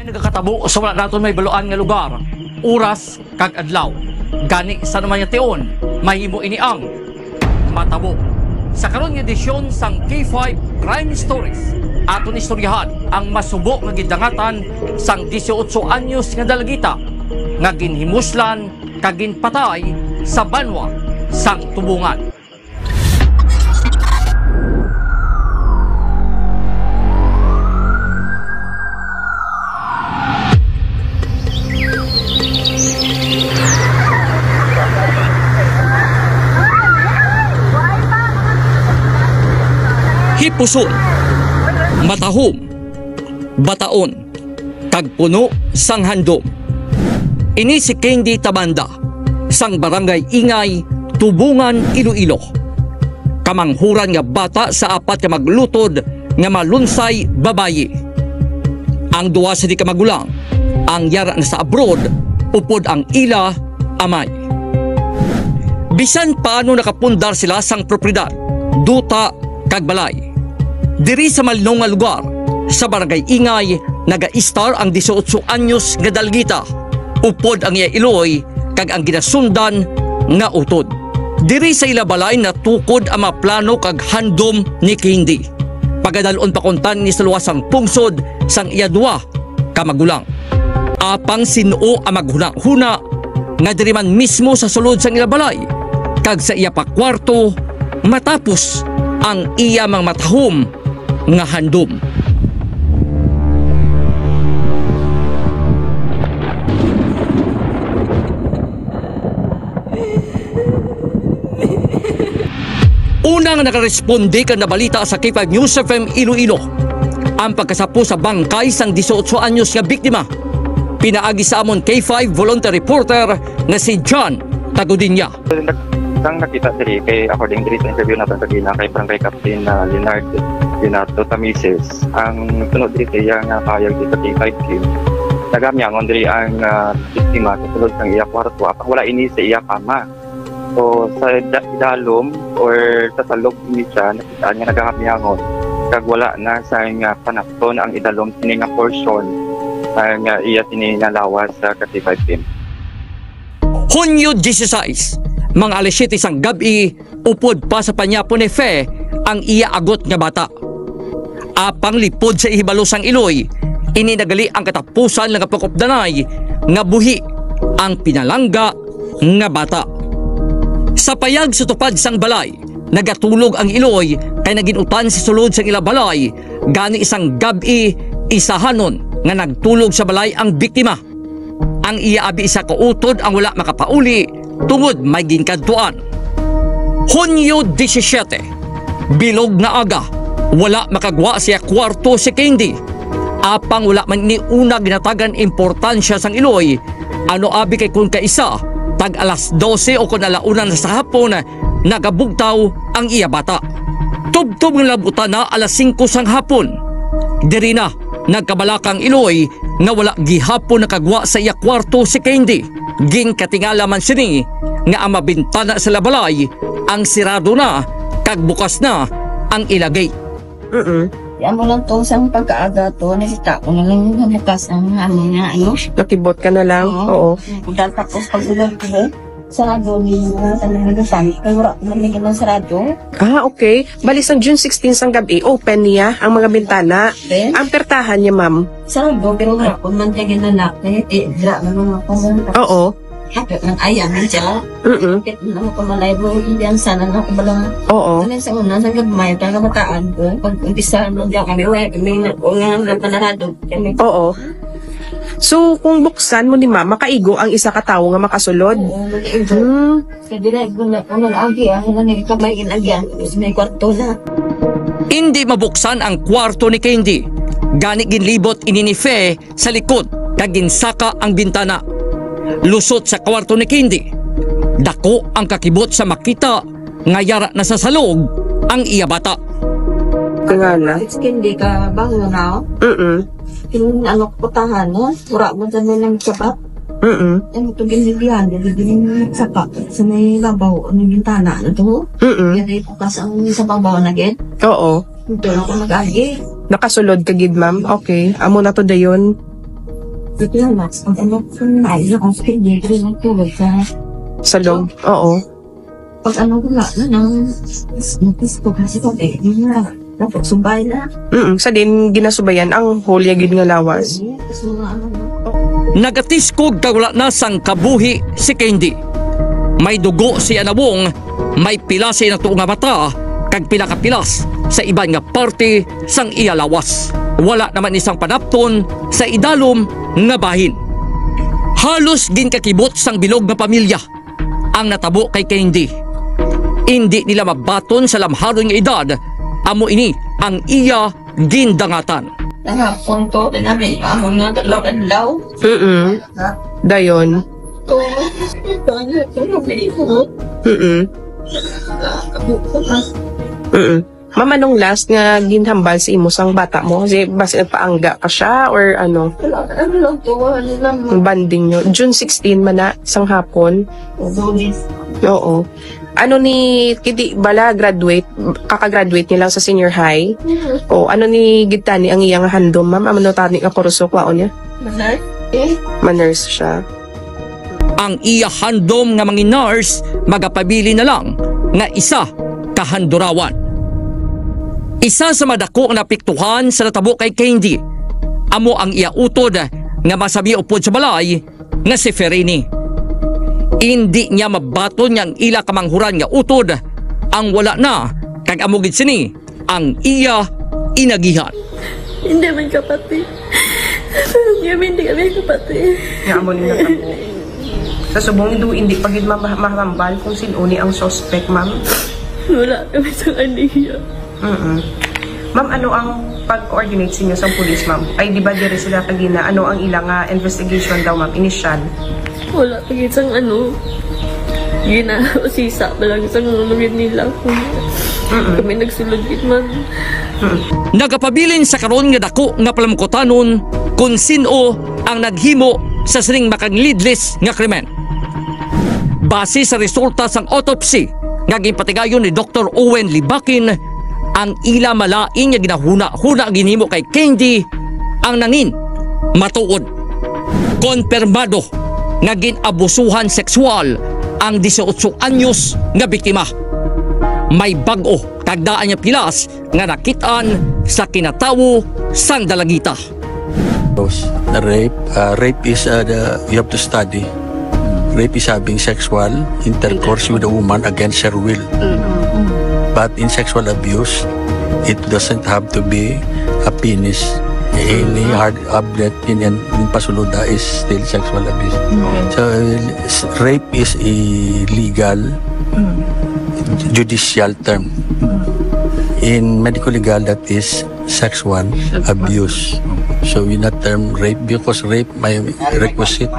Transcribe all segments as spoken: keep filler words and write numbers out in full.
Nagakatabo sa wala naton mahibaluan nga lugar, oras, kag adlaw. Gani, sa naman nga tion, mahimo ini ang matabo. Sa karon nga edisyon sang K five Crime Stories, aton istoryahan ang masubo nga gidangatan sang dieciocho anyos nga dalagita nga ginhimuslan kag ginpatay sa banwa sang Tubungan. Hipuson, matahom, bataon, kag puno sang handom. Ini si Candy Tabanda, sang Barangay Ingay, Tubungan, Iloilo. Kamanghuran nga bata sa apat ka maglutod nga malunsay babayi. Ang duha sini ka magulang, ang yara na sa abroad, upod ang ila amay. Bisan paano nakapundar sila sang propiedad, duta, kag balay. Diri sa malnong nga lugar, sa Barangay Ingay, nagaistar ang dieciocho anyos nga dalgita, upod ang iya iloy kag ang ginasundan nga utod. Diri sa ila balay natukod ang mga plano kag handom ni Candy. Pagadalon pa kuntani sa luwas sang pungsod sang iya duha ka magulang. Apang sin-o ang maghunahuna nga diri man mismo sa sulod sang ila balay kag sa iya pa kwarto matapos ang iya mga matahom nga handom. Una nga nakaresponde kag nabalita sa K five News F M Iloilo ang pagkasapo sa bangkay sang dieciocho anyos nga biktima, pinaagi sa amon K five volunteer reporter nga si John Tagudinya. Nag-, sang nakita diri kay, according diri sa interview naton kagina kay Barangay Captain, ah, Leonard Leonardo Tamises, ang sunod diri sa iya nga pahayag dito sa K five team, nagahamyangon diri ang, ah, biktima sa sulod sang iya kwarto, apang wala ini sa iya kama. So, sa da-, idalom or sa salog ni siya, nakitaan nga nagahamyangon, kag wala na sa nga panapton ang idalom sini nga portion, ah, nga iya sini nga lawas sa K five team. Hunyo dieciséis, mga alas siyete sang gab-i, upod pa sa panyapon ni Fe ang iya agot nga bata. Apang lipod sa ihibalo sang iloy, ini na gali ang katapusan nga pag-updanay nga buhi ang pinalangga nga bata. Sa payag sa tupad sang balay, nagatulog ang iloy kay nagin-utan sa sulod sang ila balay, gani sang gab-i, isahanon nga nagtulog sa balay ang biktima. Ang iya abi isa ka utod ang wala makapauli tungod may ginkadtuan. Hunyo disisiete, bilog nga aga, wala makagwa sa iya kwarto si Candy. Apang wala man ini una ginatagan importansya sang iloy, ano abi kay kun kaisa, tag alas dose o kun ala una na sa hapon, nagabugtaw ang iya bata. Tubtob nga labutan na alas singko sang hapon, diri na nagkabalaka ang iloy nga wala gihapon nakagwa sa iya kwarto si Candy. Ginkatingala man sini nga ang mga bintana sa ila balay ang sirado na kag bukas na ang ila gate. Mm-mm. Yan mo lang to, sa pagkaaga to, nakita ko na lang yung bukas ang ano niya, ano? Nakibot ka na lang? Oo. Oo. Dahil tapos pag ulan ko, sarado niya yung mga tanong na saan. Kaya wala ko man yung sarado. Ah, okay. Bali, sang June sixteen sang gabi, open niya ang mga bintana. Open. Ang pertahan niya, ma'am? Sarado, pero wala ko man niya ginalaki. Eh, dira na mga pumunta. Oo. Hapit ng ayan siya. Mm-mm. Hapit na ako malay mo, hindi ang sana na ako bala. Oo. Ano sa una, sa gagmay, talaga mataan ko. Pag umpisa mo diyan kami, wala kami na, o nga, napanarado kami. Oo. So, kung buksan mo ni ma'am, makaigo ang isa ka tawo nga makasulod? Oo, makaigo. Hmm. Kaya dili ko na, kung nag-agi, ang nang kamay inagyan, may kwarto na. Indi mabuksan ang kwarto ni Candy. Gani ginlibot ini ni Fe sa likod kag ginsaka ang bintana. Lusot sa kwarto ni Candy, dako ang kakibot sa makita nga yara na sa salog ang iya bata. Kangana. It's Candy ka bang na? Mm-mm. Yung ano, putahan mo, wala mo dyan na lang sapat. Mm-mm. Ano to, ginilihan, ginilihan mo yung sapat. Sa may babaw, ang bintana na to. Mm-mm. Yan ay bukas ang sa babaw na gid. Oo. Ito lang ako nag-agi. Nakasulod ka gid, ma'am? Okay. Amo na to dayon. Ito yung mask. Ang ano, kung naiyak ako sa kanya, ito yung tulog sa Sa loob? Oo. Pag ano, wala na nang, nagpis ko kasi pag eh, yun na. Tapos, sumbay na. Mm, sa din, ginasubayan ang whole niya gid nga lawas. Tapos, mga ano na. Nagatiskog kag wala na sang kabuhi si Candy. May dugo sa iya nawong, may pilas sa iya natuo nga mata, kag pila ka pilas sa iban nga parte sang iya lawas. Wala naman ni sang panapton sa idalom nga bahin. Halos ginkakibot sang bilog nga pamilya ang natabo kay Candy. Indi nila mabaton sa lamharon nga edad, amo ini ang iya gindangatan. Nahapon to, dinami ang mga adlaw-adlaw. Mm-mm. Dayon. To, ito, ano, ito, ano, ito. Mm-mm. Kabuko na. Mm-mm. Ma'am, anong last nga ginhambal sa imo sang bata mo? Kasi basi nagpaangga ka siya or ano? Wala, ano lang to, ano lang, ma'am. Ang bonding nyo. June sixteen man na, sang hapon. Lunes. Oo. Ano ni, kidi bala graduate, kaka-graduate niya lang sa senior high? Mhm. O, ano ni gid tani ang iyang handom, ma'am? Ano tani nga kurso kwaon niya? Manurse. Eh? Manurse siya. Ang iya handom nga mga nurse magapabilin na lang nga isa ka handurawan. Isa sa madako nga naapektuhan sa natabo kay Candy amo ang iya utod nga masami upod sa balay nga si Ferini. Indi niya mabaton nga ang ila kamanghuran nga utod ang wala na, kag amo gid sini ang iya inagihan. Hindi man kapatid. Kami hindi kami kapatid. Nga amo ni natabo. Sa subong ito, hindi pa gid ma-, mahambal kung sino ni ang suspect, ma'am. Wala kami sa kaniya. Mm-mm. Ma'am, ano ang pag-coordinate sa inyo sa police, ma'am? Ay, di ba diri sila kagina? Ano ang ilang, ah, investigation daw, ma'am? Initial? Wala pa gid sang ano. Ginausisa pa lang sang mga gid nila. Mm-mm. Kami nagsulod gid man. Mm. Nagapabilin sa karon nga dako nga palamkutanon kung sin-o ang naghimo sa sining makanglidlis nga krimen. Base sa resulta sang autopsy nga ginpatigayon ni Doktor Owen Libakin, ang ila malain nga ginahuna-huna ginhimo kay Candy ang nangin matuod. Konpirmado nga gin-abusuhan sexual ang dieciocho anyos nga biktima. May bag-o kag daan nga pilas nga nakit-an sa kinatawo sang dalagita. Those, the rape, uh, rape is, uh, the, you have to study. Rape is having sexual intercourse with a woman against her will. But in sexual abuse, it doesn't have to be a penis. Any hard object in, in, in pasuluda is still sexual abuse. So, uh, s-, rape is a legal, judicial term. In medical legal, that is sexual abuse. So, in that term, rape, because rape may requisite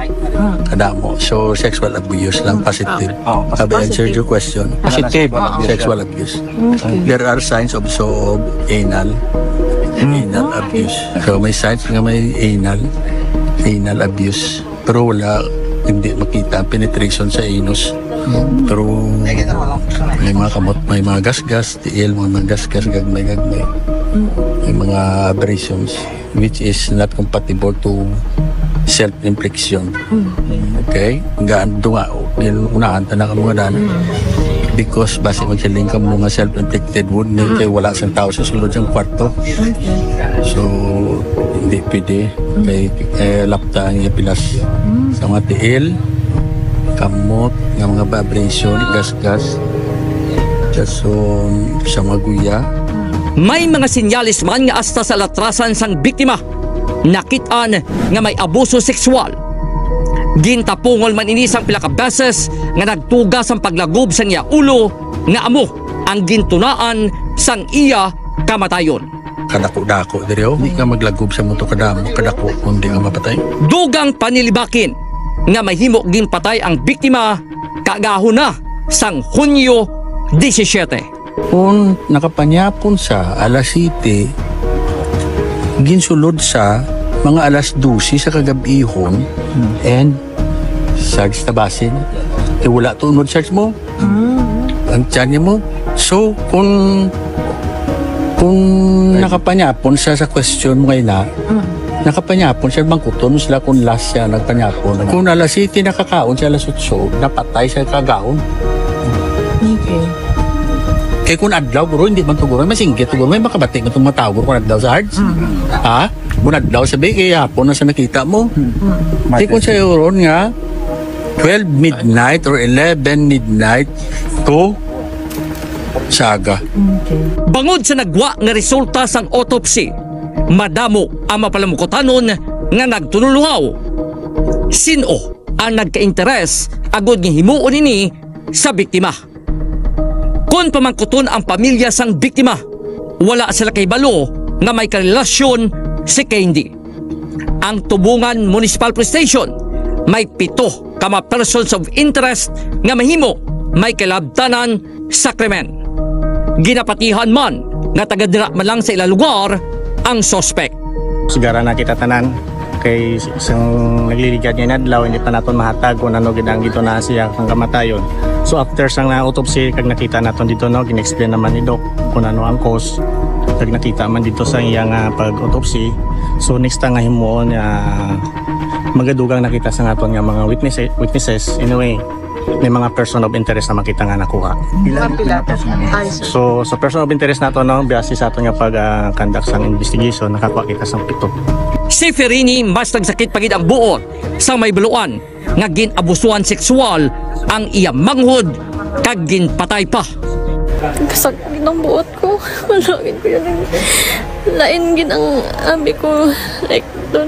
kadamo. So, sexual abuse lang, positive. Oh, Have I answered your question? Positive. Sexual abuse. There are signs also of anal, anal abuse. So, may signs nga may anal, anal abuse. Pero wala, hindi makita ang penetration sa anus. Pero may mga kamot, may mga gasgas, tiil, mga gasgas, gagmay-gagmay. May mga abrasions, which is not compatible to self-infliction. Okay? Gaan, dunga, unahan ta na ka mga daan. Because basi magsiling ka mo nga self-inflicted wound, ni kay wala sang tao sa sulod sang kwarto. So, hindi pwede. Kay, eh, lapta ang iya pilas. Sa mga tiil, kamot, nga mga vibration, gasgas, sa, sa mga guya. May mga sinyales man nga hasta sa latrasan sang biktima nakit-an nga may abuso sexual. Gintapungol man ini sang pila ka beses nga nagtuga sang paglagob sang iya ulo nga amo ang gintunaan sang iya kamatayon. Kadako-dako diri, oh. Di ka maglagob sa motor kadamo, kadako, kundi ka mapatay. Dugang panilibakin nga mahimo ginpatay ang biktima kaagahon na sang Hunyo disisiete. Kung nakapanyapon sa alas siyete, ginsulod sa mga alas dose sa kagab-ihon, and search na basin. Eh, wala to unod search mo. Ang tiyan mo. So, kung, kung nakapanyapon sa, sa question mo ngayon na, Nakapanyapon siya, bangkuton sila kung last siya nagpanyapon. Kung alas siyete nakakaon siya, alas otso, napatay siya kagaon. Okay. Eh, kung adlaw, guro, hindi man to, guro. Masinggit to, guro. May makabati mo itong mga tao, guro, kung adlaw sa Hards. Ha? Kung adlaw, sabi, kaya hapon na sa nakita mo. Di kung sa ron nga, twelve midnight or eleven midnight to saga. Bangod sa nagwa nga resulta sang autopsy, madamo ang mapalamukutanon nga nagtululuhaw. Sin-o ang nagka-interes agud nga himuon ini sa biktima? Kon pamangkuton ang pamilya sang biktima, wala sila kahibalo nga may karelasyon si Candy. Ang Tubungan Municipal Police Station may pito ka mga persons of interest nga mahimo may kalabtanan sa krimen. Ginapatihan man nga taga dira man lang sa ilang lugar ang suspect. Sigara na kita tanan kay sang nagliligad nga inadlaw, hindi pa naton mahatag kung ano gid ang gito na siya kang kamatayon. So after sang na autopsy kag nakita naton dito, no, gin-explain naman ni Doc kung ano ang cause kag nakita man dito sa iyang ah, pag-autopsy. So next time nga himuon nga magadugang nakita sa aton nga mga witnesses, witnesses. Anyway, may mga person of interest na makita nga nakuha. Mga pila? Ay, sir. So, sa person of interest nato, no, base sa aton nga pag-conduct sang investigation, nakakuha kita sang pito. Si Ferini mas nagsakit pa gid ang buot sa may baluan nga gin-abusuhan sexual ang iya manghod kag ginpatay pa. Kasakit ang buot ko. Wala gid ko yun. Lain gid ang abi ko. Like, dun,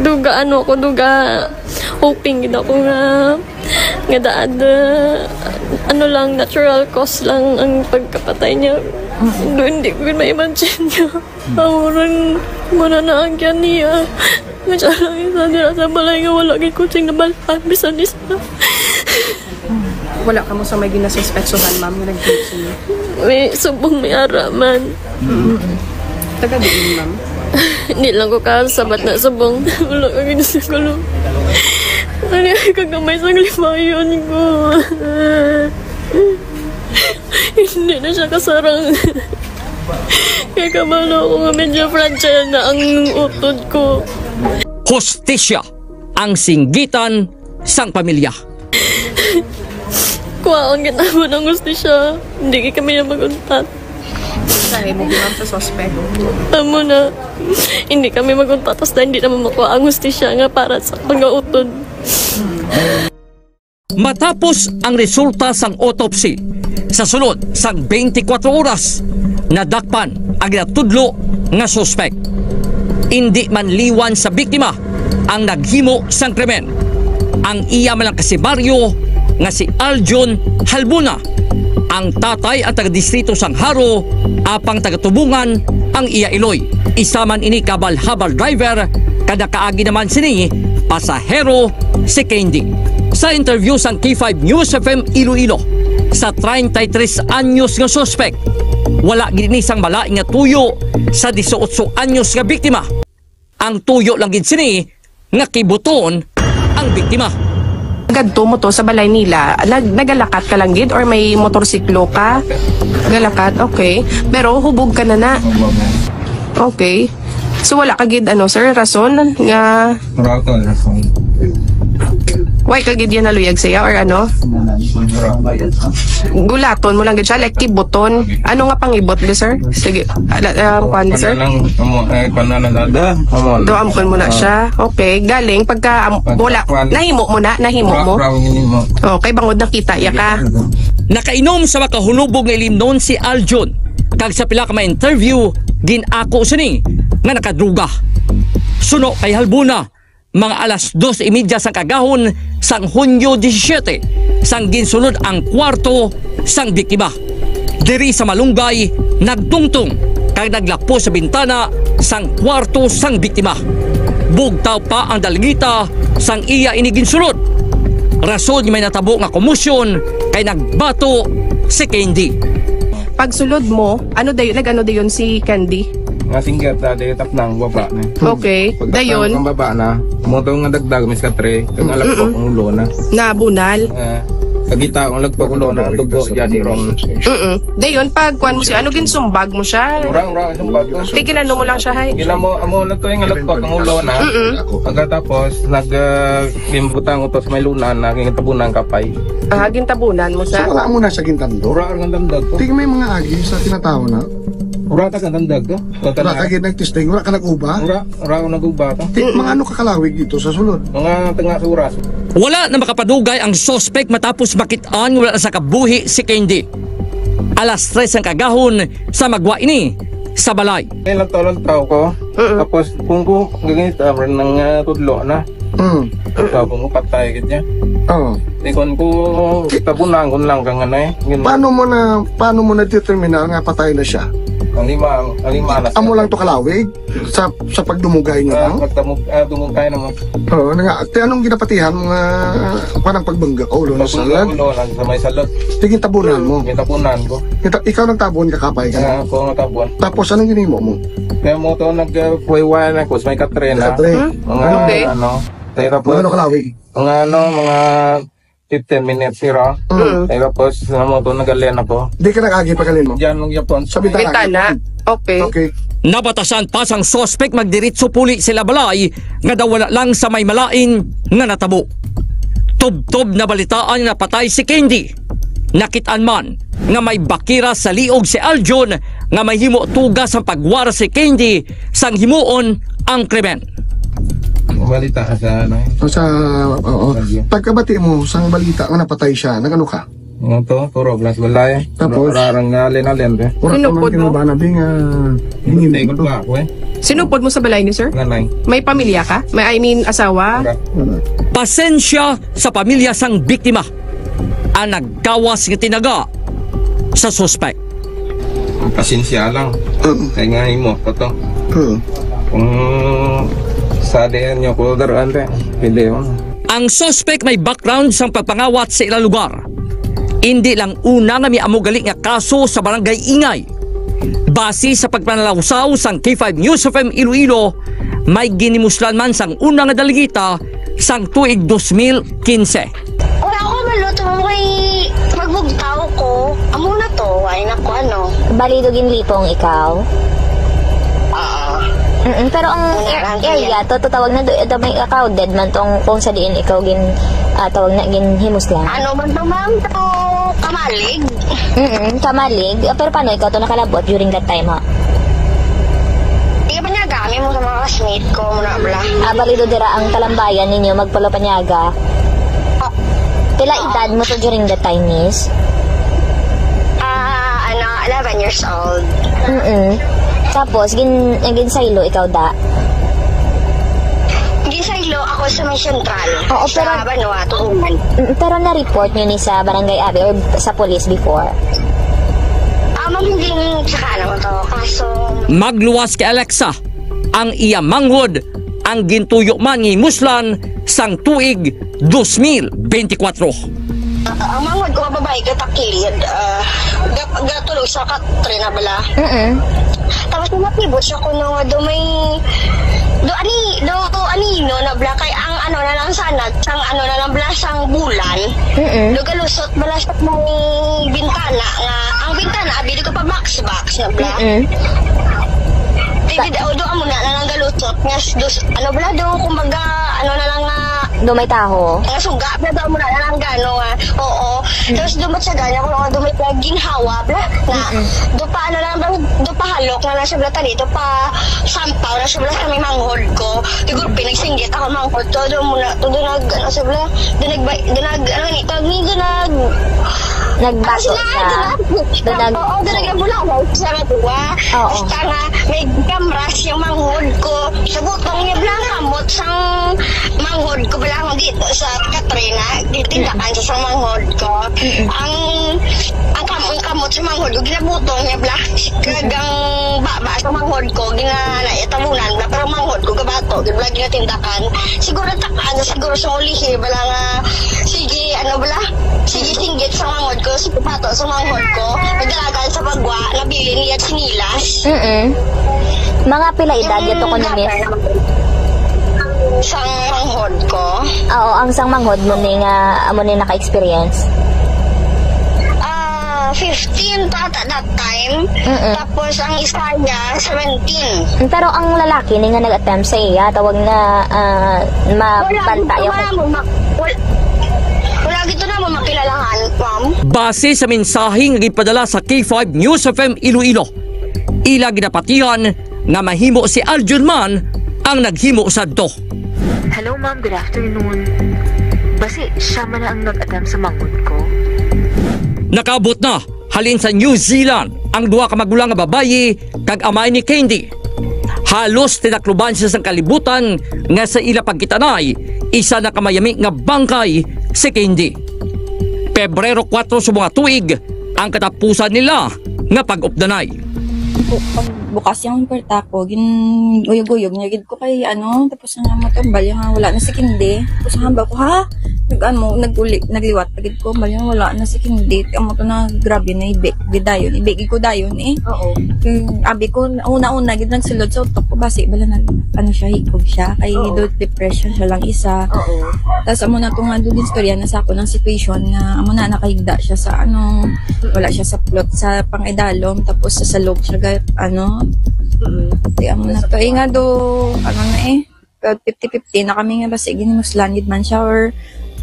duga ano ako, duga hoping gid ako nga nga daad uh, ano lang, natural cause lang ang pagkapatay niya. Do hindi ko gid ma-imagine nga ang orang mananaagyan niya. Nga siya lang isa dira sa balay nga wala gid kutsing nabalhan bisan isa. Wala ka mo sa may ginasuspetsuhan, ma'am, nga nag-date sa inyo? May subong may ara man. Taga diin, ma'am? Hindi lang ko kasabat na subong. Wala ka gid sa kulo. Ano yung kagamay sang limayon ko? Hindi na siya kasarang. Kaya kabalo ako nga medyo fragile na ang utod ko. Hustisya ang singgitan sang pamilya. Kuwaon gid namon ang hustisya. Hindi gid kami na maguntat. Sa imo, ma'am, sa suspect? Amo na. Hindi kami maguntat. Tapos na hindi naman makuha ang hustisya nga para sa akon nga utod. Matapos ang resulta sang autopsy, sa sulod sang twenty-four oras, nadakpan ang ginatudlo nga suspek. Indi man liwan sa biktima ang naghimo sang krimen. Ang iya man lang kasibaryo nga si Aljun Halbuna, ang tatay ang taga-distrito sang Jaro, apang taga-Tubungan ang iya iloy. Isa man ini ka habal-habal driver, kada kaagi naman sini pasahero si Candy. Sa interview sang K five News F M Iloilo sa treinta y tres anyos nga suspek, wala gid ini sang malain nga tuyo sa dieciocho anyos nga biktima. Ang tuyo lang gid sini nga kibuton ang biktima. Gadto mo to sa balay nila, nag nagalakat ka lang gid or may motorsiklo ka? Galakat, okay. Pero hubog ka na na. Okay. So wala ka gid ano sir, rason nga Wala ko rason. Why ka gid yan naluyag siya or ano? Gulaton mo lang gid siya, like kibuton. Ano nga pangibot di sir? Sige, ala, um, kuan di sir? Lang amo eh panana dada. Amo. Do ampon mo na siya. Okay, galing pagka am, wala nahimo mo na, nahimo mo. Brown mo. Okay, bangod nakita ya ka. Nakainom sa makahulubog nga ilimnon si Aljun, kag sa pila ka mga interview, gin-ako sini nga nakadruga. Suno kay Halbuna, mga alas dos y media sang kagahon sang Hunyo disisyete, sang ginsulod ang kwarto sang biktima. Diri sa malunggay, nagtungtong kag naglapos sa bintana sang kwarto sang biktima. Bugtaw pa ang dalgita sang iya ini ginsulod. Rason nga may natabo nga komosyon kay nagbato si Candy. Pagsulod mo, ano dayon, nag-ano dayon si Candy? Nga singgat na, dayo tapnang baba na. Okay, dayon, Ang baba na, moto nga dagdag, mis ka tre, kag alapok ang ulo na. Nabunal. Eh, Pagkita ko, nagpakulo na ang dugo, yan, irong. Mm-mm. Dayon, pag kuwan mo siya, ano, ginsumbag mo siya? Ura, ura, sumbag ko. Tigilan mo lang siya, hay. Gila mo, amo na to yung nalagpak ang ulo na. Mm-mm. Pagkatapos, nag, ah, gimbutang ko to sa may luna, naging tabunan kapay. Ah, gintabunan mo siya? So, wala mo na sa gintandog? Ura, ang gintandog ko. Tingnan may mga agi sa tinatawo na. Ura, ta gintandog ko. Wala ka gid nagtesting, wala ka nag-uba? Ura, ura, ako nag-uba to. Ti-, mga ano ka kalawig dito sa sulod? Mga tanga sa oras. Wala na makapadugay ang suspect matapos makit-an nga wala na sa kabuhi si Candy. Alas tres ang kagahon sa magwa ini sa balay. May lantaw-lantaw ko. Mm. Tapos, kung ko, ganito, abran ng, ah, tudlo na. Mm. Tapos, kung patay, ganyan. Oo. Di kon ko, tabunan ko lang kang ano eh. Ganun. Paano mo na, paano mo na determinar nga patay na siya? Ang lima, ang lima na siya. Amo lang to kalawig? Sa, sa pagdumugay niya Ah, lang? Pagdamug-, ah, dumugay naman. Oo, na nga. Te, anong ginapatihan mo nga, parang pagbangga ka ulo na Pagbangga sa lag? Ulo lang sa may salot. Tingin tabunan mo. May tabunan ko. Kita, ikaw nagtabon, kakapay ka na. Ah, ako nagtabon. Tapos, anong ginimo mo? Kaya mo to, nag, uh, kuwaiwayan ako sa may Katrina. Katre. Hmm? Mga, Okay. ano, tayo tapos, Mga ano kalawig? mga, ano, mga fifteen minutes, sira. Mm. Tayo tapos, sa mo to, nagalian ako. Di ka nag-agi pagkalin mo? Diyan, nung Japon. Sa bintana? Bintana. Okay. Okay. Nabatasan pa sang suspect magdiritso puli sila balay nga daw wala lang sa may malain nga natabo. Tubtob na balitaan nga napatay si Candy. Nakit-an man nga may bakira sa liog si Aljon nga may himo tugas ang pagwara si Candy sang himuon ang krimen. Balita ka sa, ano, O sa, oo. Radyo. Pagkabati mo sang balita nga napatay siya, nagano ka? Ano to? Puro glass balay. Tapos? Rarang nga alin-alin, eh. Wala ka man Sinupod mo? Kinabana, Bing, ah, hingin Ikot mo. pa ako, eh. Sinupod mo sa balay ni sir? Nanay. May pamilya ka? May, I mean, asawa? Wala. Wala. Pasensya sa pamilya sang biktima ang naggawas nga tinaga sa suspek. Pasensya lang. Mm. Kaya nga imo ko to. Mm. Kung sa diyan nyo ko daruan, te, pwede yun. Ang suspek may background sang pagpangawat sa ilang lugar. Indi lang una nga may amo gali nga kaso sa barangay Ingay. Base sa pagpanalawsaw sang K five News F M Iloilo, may ginimuslan man sang una nga dalagita sang tuig dos mil quince. Wala ko maluto, kay magbugtaw ko. Amo na to, ay naku, ano. Balido ginlipong ikaw? Oo. Mm-mm, pero ang Ang ar-, arang area, niya. to, to tawag na do, do may crowded man tong kung sa diin ikaw gin, ah, tawag na, ginhimuslan. Ano man to, ma'am? To kamalig? Mm-mm, kamalig. Ah, pero paano ikaw to nakalabot during that time, ha? Di ba niya kami mo sa mga classmate ko, muna bla? Ah, balido dira ang kalambayan ninyo, magpalapanyaga. Oh. Pila Oo. edad mo to during that time, miss? Ah, ano, eleven years old. Mm-mm. Tapos, gin-, ginsaylo ikaw, da? Ginsaylo ako sa may sentral, Oo, sa pero Banwa, Tuungan. Mm, pero na-report nyo ni sa barangay abi or sa police before? Ah, ma'am, hindi sa kanamo to. Kaso Magluwas kay Alexa, ang iya manghod ang gintuyo man nga himuslan sang tuig dos mil benti kwatro. Ah, ang manghod ko, babae, gatakilid, ah, ga-, gatulog sa katre na bala. Mm-mm. Tapos, nakibot siya kuno nga do may, do ani, do anino na bala, kay ang ano na lang sana, sang ano na lang bala, sang bulan. Mm-mm. Do galusot bala sa may bintana nga, ang bintana, abi, do ka pa box-box na bala. Mm-mm. Di, di, do, do, amo na, na lang galusot. Nga, s-, dos, ano bala, do, kumbaga, ano na lang nga, Do may taho? Nga suga, pero amo na lang gano nga. Oo. Mm. Tapos dumat sa ganya ko nga dumay pa ginhawa, bla, nga. Mm-mm. Do pa, ano lang, bla, do pa halok na lang siya, bla, tani, do pa sampaw na siya, bla, sa may manghod ko. Siguro pinagsinggit ako manghod ko, do muna, do, do nag, ano siya, bla, do nag, do nag, ano ni, tawag ni, do nag, Nagbato ano sila, siya. do nag, Do nag- oo, do nag, nabulawan siya nga duwa. Oo. Basta nga, may kamras yung manghod ko. Sa butong niya, bla, kamot sang manghod ko, bala, ako dito sa Katrina, gitindakan sa sang manghod ko. Mm-mm. Ang, ang kam-, ang kamot sa manghod ko, ginabutong niya, bla. Kagang baba sa manghod ko, gina-, na, itabunan, bla, pero manghod ko, gabato, di, bla, ginatindakan. Siguro, takaan, siguro, sa ulihi, bala nga, sige, ano, bala, sige, singgit sa manghod ko, sige, bato sa manghod ko, nagdalagan sa pagwa, nabili niya sinilas. Mm-mm. Mga pila edad Yung yato ko ni Miss? Sang manghod ko. Oo, ang sang manghod mo ni nga, amo ni naka-experience. Fifteen pa ata that time. Mm-mm. Tapos ang isa niya, seventeen. Pero ang lalaki ni nga nag-attempt sa iya, tawag na, ah, Wala, mabanta gid yung namo ma-, wal-, wala gid namo makilalahan, ma'am. Base sa mensahe nga gipadala sa K five News F M Iloilo, ila ginapatihan nga mahimo si Aljun man ang naghimo sadto. Hello, ma'am. Good afternoon. Basi siya man ang nag-attempt sa manghod ko. Nakaabot na halin sa New Zealand ang duha ka magulang nga babayi kag amay ni Candy. Halos tinakluban siya sang kalibutan nga sa ila pagkitanay, isa na ka mayami nga bangkay si Candy. Pebrero kuwatro sa mga tuig ang katapusan nila nga pag-updanay. Bu-, pag bukas yung kwarta ko, gin-uyog-uyog niya gid ko kay ano, tapos nga matambal yung nga wala na si Candy. Tapos hamba ko, ha? Nag-ano, nag-uli, nagliwat pa gid ko, bali wala na si Candy. Amo to na grabe na ibi, gid dayon, ibi gid ko dayon eh. Oo. Kay abi ko, una-una gid nagsulod sa utok ko, basi bala nag, ano siya, hikog siya, kay Oo. do-, depression siya lang isa. Oo. Tas amo na to nga, do, istorya na sa ako ng situation nga, amo na, nakahigda siya sa ano, wala siya sa plot, sa pang-idalom, tapos sa salog siya, ga-, ano, Mm. Di amo na to. Eh, nga do, ano na eh, fifty fifty na kami nga basi ginhimuslan gid man siya or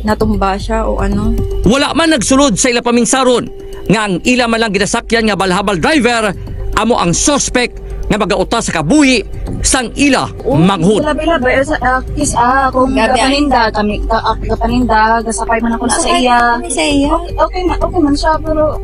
natumba siya o ano. Wala man nagsulod sa ila paminsaron nga ang ila man lang ginasakyan nga balhabal driver amo ang suspect nga magauta sa kabuhi sang ila manghod. Labi-labi, eh, sa, ah, kis-, ah, kung Grabe, ah. gapaninda kami, ka-, ah, gapaninda, gasakay man ako na sa Sakay iya. kami sa iya. Okay, okay man, okay man siya, pero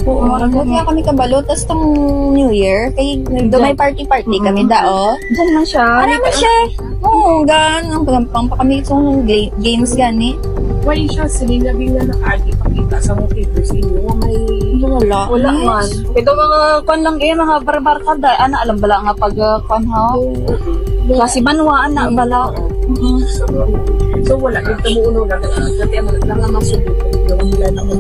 Oo, Murag murag kami. nga kami kabalo, tas tong New Year, kay do may party-party kami Mm. dao. Diyan man siya. Ano man siya? Oo, gan, ang pagampang pa kami sa ga-, games gani. Why siya? Sige nga, bigla nakaagi pakita sa mga papers sa inyo. May Wala. Wala Yes. man. Ito mga kwan lang eh, mga barbarkada. Ana, alam bala nga pag, uh, kwan ha? Oo. Klase banwa, ana, Mm. bala. Mm. So, wala din tumuulo lang. Kasi ang lang ang masubo. Yung wala na mo.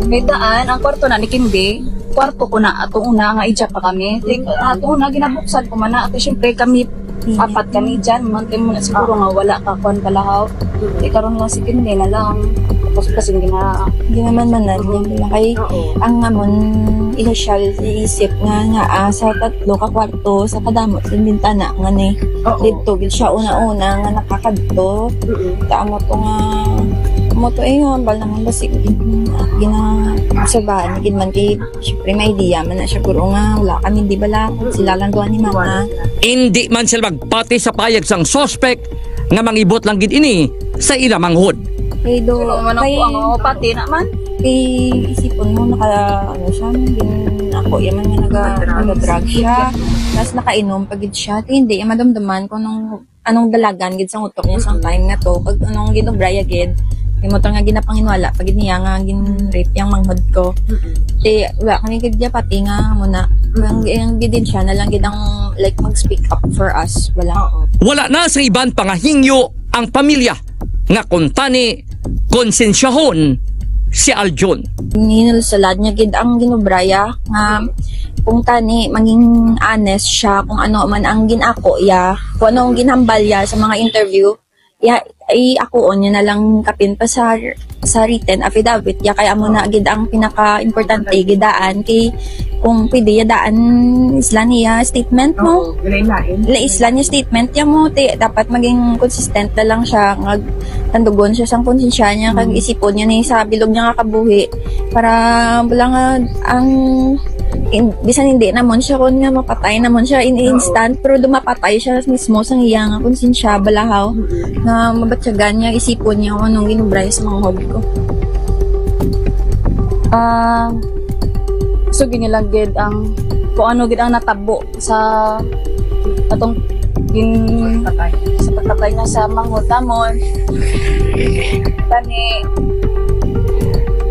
May daan, ang kwarto na ni Kimbe. Kwarto ko na, ato una, nga ija pa kami. Like, ato una, ginabuksan ko man na. Ato, syempre, kami, Mm. apat kami dyan. Mantay mo na siguro nga wala ka, kwan, balahaw. Di karon lang si Kimbe na lang. Tapos kasi gina- Ginaman-manan niya nila. Kay Oo. ang amon, ila siya, iisip nga, nga, ah, sa tatlo ka kwarto, sa kadamo, sa bintana, nga ni, Oo. dito, gid siya una-una, nga nakakadto. Mm-mm. Ta, amo to nga, amo to, eh, hambal naman ba, sige, gina-, obserbahan, gid man kay, syempre, may idea man na siya, guro nga, wala kami, di ba lang, Mm-mm. sila lang duha ni mama. Wala. Hindi man sila magpati sa payag sang suspect nga mangibot lang gid ini sa ila manghod. Kay do, Sino man ang kay, kuwang, oh, pati naman. Kay isipon mo, naka, ano siya, gin-, ako, yaman nga naga-, Naka-drugs. naka-drug siya. Tas nakainom pa gid siya. Kay hindi, iya madumduman kung anong, anong dalagan gid sa utok niya sang Mm-mm. time nga to. Kag anong ginubraya gid. Kay mo to nga ginapanginwala, pa gid niya nga gin-rape yang manghod ko. Mm-mm. Ti, wala kami gid niya pati nga muna. Mm-mm. Ang, ang ebidensya na lang gid ang, like, mag-speak up for us. Wala. Oo. Wala na sa iban pangahingyo ang pamilya nga kuntani konsensyahon si Aljun. Ginulsalad niya gid ang ginubraya nga kung tani mangin honest siya kung ano man ang ginako iya, kung ano ang ginhambal iya sa mga interview, iya, i-akuon niya na lang kapin pa sa, sa written affidavit iya, kaya amo na gid ang pinaka-importante gid daan kay kung pwede iya daan isla niya statement mo. Oo, lain-lain. La isla niya statement iya mo, ti dapat maging consistent na lang siya, nga tandugon siya sang konsensya niya, kag Mm. isipon niya ni sa bilog niya nga kabuhi. Para bala nga ang, in-, bisan hindi naman siya kon nga mapatay naman siya in Oo. instant, pero dumapatay siya mismo sang iya nga konsensya, balahaw, Mm. nga mabatyagan niya, isipon niya kung anong ginubray sa mga hobby ko. Ah, so ginilanggit ang kung ano gid ang natabo sa atong gin-, Patay. sa pagkatay nga sa manghod namon. Kani,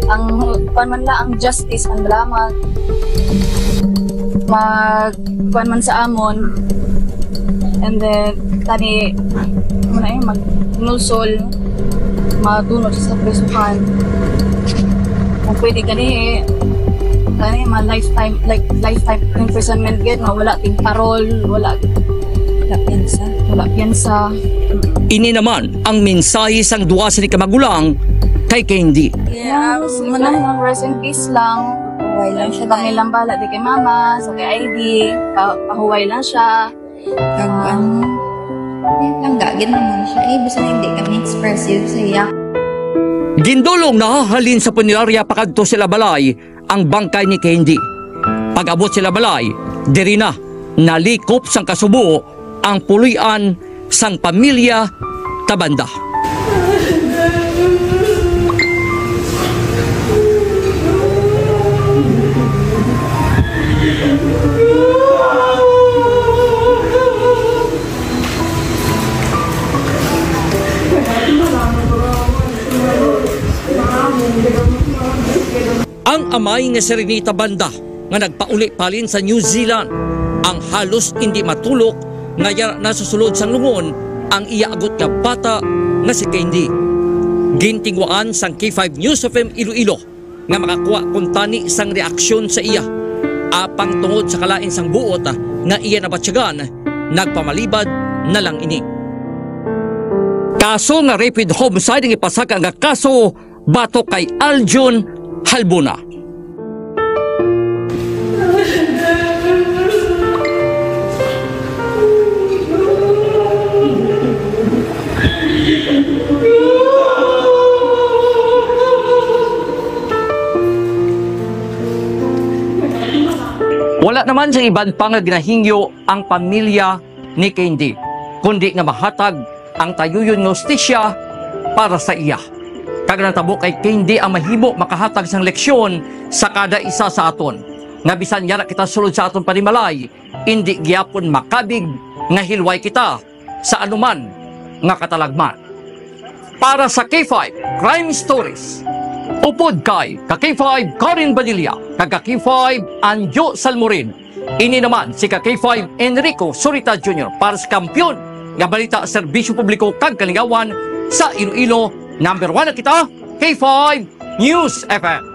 ang, kuwan man lang, ang justice, ang drama, mag, kuwan man sa amon, and then, tani, muna eh, mag, nulsol, matunod sa prisuhan. Kung pwede gani, eh, gani, ma lifetime, like, lifetime imprisonment gid, nga wala ting parol, wala, Wala piyansa. wala piyansa. Ini naman ang mensahe sang duha sini ka magulang kay Candy. Yeah, um, manang rest in peace lang. Huway lang siya, Tay. Kami lang bala, di kay mama, sa kay I D, pa-, pahuway lang siya. Kag, ah, ano, yun lang, gagin naman siya. Eh, bisan hindi kami expressive sa iya. Gindulong nahahalin sa punerarya pakadto sila balay ang bangkay ni Candy. Pag-abot sila balay, diri na nalikop sang kasubo ang puloy-an sang pamilya Tabanda. Ang amay nga si Renita Banda nga nagpauli-palin sa New Zealand, ang halos indi matulok nga yara na sa sulod sang lungon ang iya agot nga bata nga si Candy. Gintinguhaan sang K five News F M Iloilo nga makakuha kuntani sang reaksyon sa iya, apang tungod sa kalain sang buot nga iya nabatyagan, nagpamalibad na lang ini. Kaso nga rape with homicide ang ipasaka nga kaso batok kay Aljun Halbuna. Wala naman sa iban pa nga ginahingyo ang pamilya ni Candy, kundi nga mahatag ang tayuyon nga hustisya para sa iya. Kag natabo kay Candy ang mahimo makahatag sang leksyon sa kada isa sa aton, nga bisan yara kita sulod sa aton panimalay, indi gyapon makabig nga hilway kita sa anuman nga katalagman. Para sa K five Crime Stories, upod kay ka K five Corin Badilla, kag ka K five Anjo Salmorin. Ini naman si ka K five Enrico Surita Junior para sa Kampiyon nga Balita, Serbisyo Publiko kag Kalingawan sa Iloilo. Number one na kita, K five News F M.